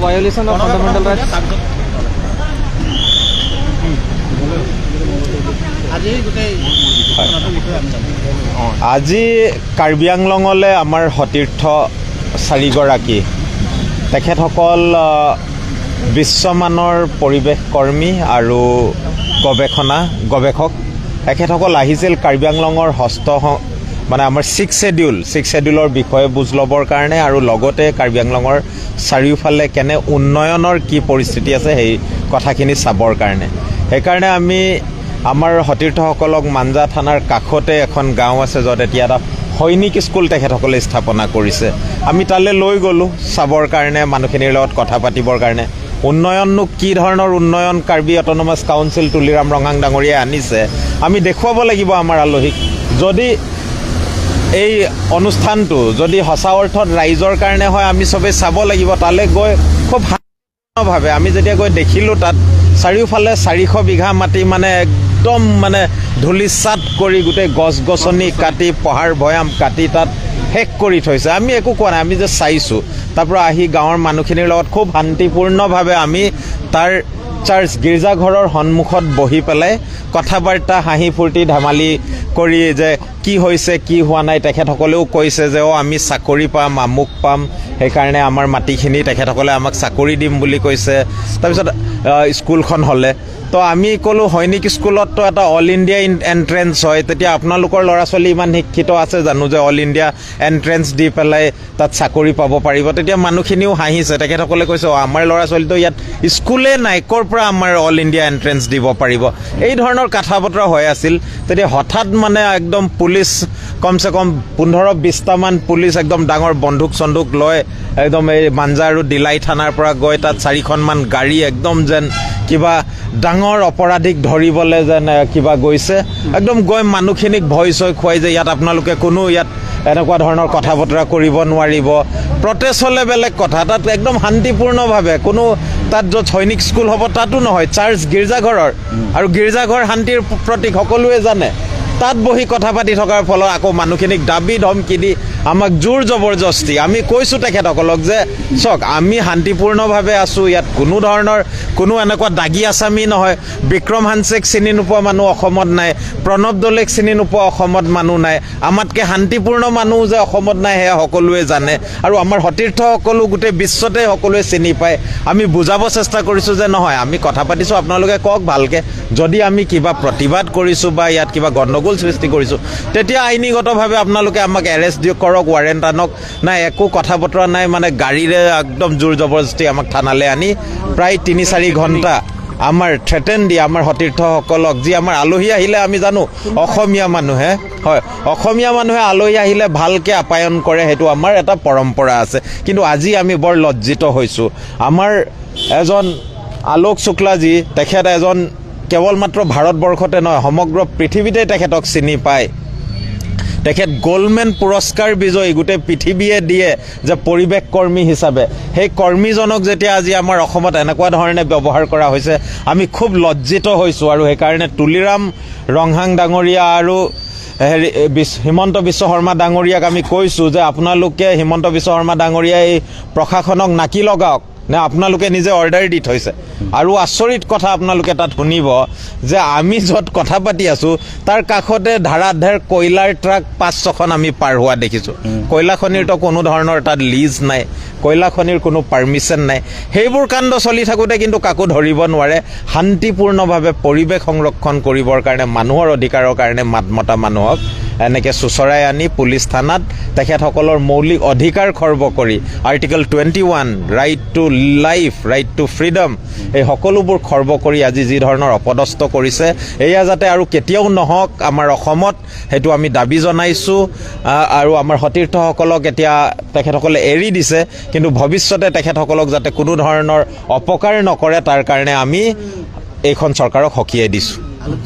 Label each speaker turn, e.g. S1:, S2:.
S1: Violation of fundamental rights.
S2: আজি কাৰ্বি আংলঙলৈ আমাৰ সতীৰ্থ চাৰিগৰাকী, তেখেতসকল বিশ্বমানৰ পৰিৱেশ কৰ্মী আৰু গৱেষক। তেখেতসকল আহিছিল কাৰ্বি আংলঙৰ হস্ত মানে আমাৰ ছিক্স শ্বেডিউলৰ বিষয়ে বুজ ল'বৰ কাৰণে আৰু লগতে কাৰ্বি আংলঙৰ চাৰিওফালে কেনে উন্নয়নৰ কি পৰিস্থিতি আছে, সেই কথাখিনি চাবৰ কাৰণে। সেইকাৰণে আমি আমাৰ সতীৰ্থসকলক মাঞ্জা থানাৰ কাষতে এখন গাঁও আছে, য'ত এতিয়া এটা সৈনিক স্কুল তেখেতসকলে স্থাপনা কৰিছে, আমি তালৈ লৈ গ'লোঁ চাবৰ কাৰণে, মানুহখিনিৰ লগত কথা পাতিবৰ কাৰণে, উন্নয়ননো কি ধৰণৰ উন্নয়ন কাৰ্বি অট'নমাছ কাউন্সিল তুলিৰাম ৰংহাং ডাঙৰীয়াই আনিছে, আমি দেখুৱাব লাগিব আমাৰ আলহীক। যদি এই অনুষ্ঠানটো যদি সঁচা অৰ্থত ৰাইজৰ কাৰণে হয়, আমি চবেই চাব লাগিব। তালৈ গৈ খুব ভাৱে আমি যেতিয়া গৈ দেখিলোঁ, তাত চাৰিওফালে 400 বিঘা মাটি মানে একদম মানে ধূলিচাত কৰি, গোটেই গছ গছনি কাটি, পাহাৰ ভৈয়াম কাটি তাত শেষ কৰি থৈছে। আমি একো কোৱা নাই, আমি যে চাইছোঁ। তাৰপৰা আহি গাঁৱৰ মানুহখিনিৰ লগত খুব শান্তিপূৰ্ণভাৱে আমি তাৰ চাৰ্চ গীৰ্জাঘৰৰ সন্মুখত বহি পেলাই কথা বাৰ্তা, হাঁহি ফূৰ্তি ধেমালি কৰি যে কি হৈছে, কি হোৱা নাই, তেখেতসকলেও কৈছে যে আমি চাকৰি পাম, আমুক পাম, সেইকাৰণে আমাৰ মাটিখিনি তেখেতসকলে আমাক চাকৰি দিম বুলি কৈছে। তাৰপিছত স্কুলখন হ'লে তো আমি ক'লোঁ, সৈনিক স্কুলততো এটা অল ইণ্ডিয়া এণ্ট্ৰেঞ্চ হয়, তেতিয়া আপোনালোকৰ ল'ৰা ছোৱালী ইমান শিক্ষিত আছে জানো যে অল ইণ্ডিয়া এণ্ট্ৰেঞ্চ দি পেলাই তাত চাকৰি পাব পাৰিব? তেতিয়া মানুহখিনিও হাঁহিছে। তেখেতসকলে কৈছে, আমাৰ ল'ৰা ছোৱালীটো ইয়াত স্কুলেই নাই, ক'ৰ পৰা আমাৰ অল ইণ্ডিয়া এণ্ট্ৰেঞ্চ দিব পাৰিব? এই ধৰণৰ কথা বতৰা হৈ আছিল। তেতিয়া হঠাৎ মানে একদম পুলিচ, কমচে কম 15-20টামান পুলিচ একদম ডাঙৰ বন্দুক চন্দুক লৈ একদম এই মাঞ্জা আৰু ডিলাই থানাৰ পৰা গৈ তাত চাৰিখনমান গাড়ী একদম যেন কিবা ডাঙৰ অপৰাধীক ধৰিবলৈ যেন কিবা গৈছে, একদম গৈ মানুহখিনিক ভয় চয় খুৱাই যে ইয়াত আপোনালোকে কোনো ইয়াত এনেকুৱা ধৰণৰ কথা বতৰা কৰিব নোৱাৰিব। প্ৰটেষ্ট হ'লে বেলেগ কথা, তাত একদম শান্তিপূৰ্ণভাৱে কোনো তাত য'ত সৈনিক স্কুল হ'ব তাতো নহয়, চাৰ্চ গীৰ্জাঘৰৰ, আৰু গীৰ্জাঘৰ শান্তিৰ প্ৰতীক সকলোৱে জানে, তাত বহি কথা পাতি থকাৰ ফলত আকৌ মানুহখিনিক দাবী ধমকি দি আমাক জোৰ জবৰদস্তি। আমি কৈছোঁ তেখেতসকলক যে চাওক, আমি শান্তিপূৰ্ণভাৱে আছোঁ, ইয়াত কোনো ধৰণৰ কোনো এনেকুৱা দাগী আছামী নহয়। বিক্ৰম হানচেক চিনি নোপোৱা মানুহ অসমত নাই, প্ৰণৱ দলেক চিনি নোপোৱা অসমত মানুহ নাই, আমাতকৈ শান্তিপূৰ্ণ মানুহ যে অসমত নাই সেয়া সকলোৱে জানে আৰু আমাৰ সতীৰ্থসকলো গোটেই বিশ্বতে সকলোৱে চিনি পায়। আমি বুজাব চেষ্টা কৰিছোঁ যে নহয়, আমি কথা পাতিছোঁ, আপোনালোকে কওক ভালকৈ, যদি আমি কিবা প্ৰতিবাদ কৰিছোঁ বা ইয়াত কিবা গণ্ডগোল সৃষ্টি কৰিছোঁ, তেতিয়া আইনীগতভাৱে আপোনালোকে আমাক এৰেষ্ট দিয়ক, কৰক, ৱাৰেণ্ট আনক। নাই, একো কথা বতৰা নাই, মানে গাড়ীৰে একদম জোৰ জবৰদস্তি আমাক থানালৈ আনি প্ৰায় 3-4 ঘণ্টা আমাৰ থ্ৰেটেন দি আমাৰ সতীৰ্থসকলক, যি আমাৰ আলহী আহিলে আমি জানো অসমীয়া মানুহে, হয়, অসমীয়া মানুহে আলহী আহিলে ভালকৈ আপ্যায়ন কৰে, সেইটো আমাৰ এটা পৰম্পৰা আছে। কিন্তু আজি আমি বৰ লজ্জিত হৈছোঁ। আমাৰ এজন আলোক শুক্লাজী, তেখেত এজন কেৱল মাত্ৰ ভাৰতবৰ্ষতে নহয়, সমগ্ৰ পৃথিৱীতে তেখেতক চিনি পায়। তেখেত গ'ল্ডমেন পুৰস্কাৰ বিজয়ী, গোটেই পৃথিৱীয়ে দিয়ে যে পৰিৱেশ কৰ্মী হিচাপে। সেই কৰ্মীজনক যেতিয়া আজি আমাৰ অসমত এনেকুৱা ধৰণে ব্যৱহাৰ কৰা হৈছে, আমি খুব লজ্জিত হৈছোঁ। আৰু সেইকাৰণে তুলিৰাম ৰংহাং ডাঙৰীয়া আৰু হেৰি হিমন্ত বিশ্ব শৰ্মা ডাঙৰীয়াক আমি কৈছোঁ যে আপোনালোকে, হিমন্ত বিশ্ব শৰ্মা ডাঙৰীয়াই, এই প্ৰশাসনক নাকি লগাওক নে আপোনালোকে নিজে অৰ্ডাৰ দি থৈছে? আৰু আচৰিত কথা আপোনালোকে তাত শুনিব যে আমি য'ত কথা পাতি আছোঁ, তাৰ কাষতে ধাৰাধাৰ কয়লাৰ ট্ৰাক পাঁচ ছখন আমি পাৰ হোৱা দেখিছোঁ। কয়লা খনিৰতো কোনো ধৰণৰ তাত লিজ নাই, কয়লা খনিৰ কোনো পাৰ্মিশ্যন নাই। সেইবোৰ কাণ্ড চলি থাকোঁতে কিন্তু কাকো ধৰিব নোৱাৰে। শান্তিপূৰ্ণভাৱে পৰিৱেশ সংৰক্ষণ কৰিবৰ কাৰণে, মানুহৰ অধিকাৰৰ কাৰণে মাত মতা মানুহক এনেকৈ চোঁচৰাই আনি পুলিচ থানাত তেখেতসকলৰ মৌলিক অধিকাৰ খৰ্ব কৰি, Article 21, right to life, right to freedom, এই সকলোবোৰ খৰ্ব কৰি আজি যি ধৰণৰ অপদস্থ কৰিছে, এয়া যাতে আৰু কেতিয়াও নহওক আমাৰ অসমত, সেইটো আমি দাবী জনাইছোঁ। আৰু আমাৰ সতীৰ্থসকলক এতিয়া তেখেতসকলে এৰি দিছে, কিন্তু ভৱিষ্যতে তেখেতসকলক যাতে কোনো ধৰণৰ অপকাৰ নকৰে, তাৰ কাৰণে আমি এইখন চৰকাৰক সকীয়াই দিছোঁ।
S1: আলোক।